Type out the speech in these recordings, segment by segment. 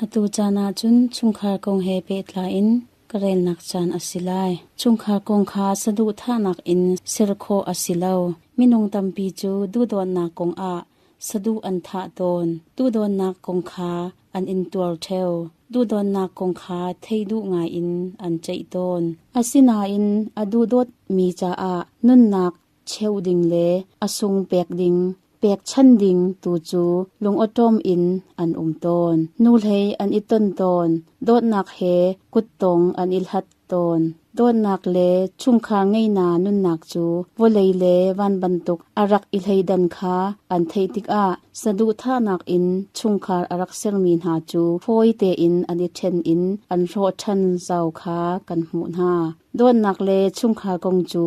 Atu caan ahcun chungkhar kong he pehtlai in ka relnak caan a si lai. Chungkhar kong kha saduhthahnak in ser khawh a si lo. Minung tampi cu duhdawtnak kong ah saduh an thah tawn. Duhdawtnak kong kha an intuar ṭheo. Duhdawtnak kong kha theih duh ngai in an ceih tawn. Asinain a duhdawtmi caah nunnak cheuh ding le a sung pek ding pekchan ding tu cu lungawṭawm in an um tawn. Nuhlei an i ton tawn. Dawtnak he kuttong an i hlat tawn. Dawtnak le chungkhar ngeina nunnak cu vawlei le van bantuk a rak i hleidan kha an theih tikah saduhthahnak in chungkhar a rak sermi hna cu fawi tein an i ṭhen in an hrawh ṭhan zau kha kan hmuh hna. Dawtnak le chungkhar kong cu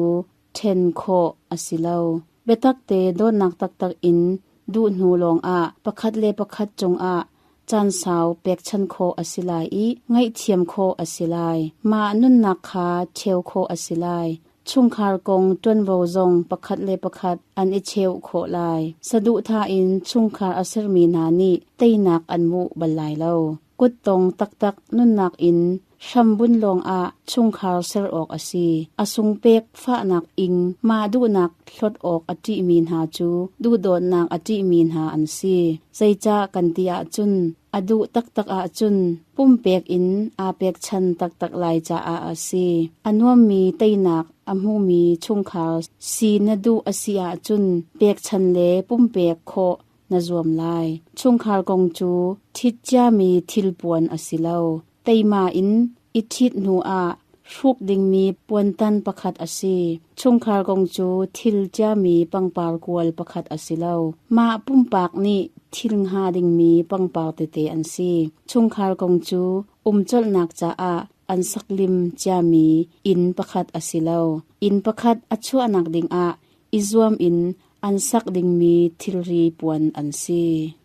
ṭhen khawh a si lo. Biatakte dawtnak taktak in duh hnu lawngah pakhat le pakhat cungah caan sau pekchan khawh a si lai i ngaihthiam khawh a si lai. Mah nunnak kha cheu khawh a si lai. Chungkhar kong ṭuanvo zong pakhat le pakhat an i cheuh khawh lai. Saduhthah in chungkhar a sermi hna nih teinak an hmuh bal lai lo. Kuttong taktak nunnak in hrambunh lawngah chungkhar ser awk a si. A sungpek fahnak ing mah duhnak hlawt awk a ṭihmi hna cu duhdawtnak a ṭihmi hna an si. Zeicah kan ti ahcun a duh taktak ahcun pumpek in aa pekchan taktak lai caah a si. A nuammi teinak a hmumi chungkhar si na duh a si ahcun pekchan le pumpek khawh na zuam lai. Chungkhar kong cu ṭhit ciami thilpuan a si lo. Teima in i ṭhit hnu ah hruk dingmi puantan pakhat a si. Chungkhar kong cu thil ciami pangpar kual pakhat a si lo. Mah pumpak nih thil hnga dingmi pangpar tete an si. Chungkhar kong cu umcolhnak caah an saklim ciami inn pakhat a si lo. Inn pakhat a chuahnak dingah i zuam in an sak dingmi thilri puan an si.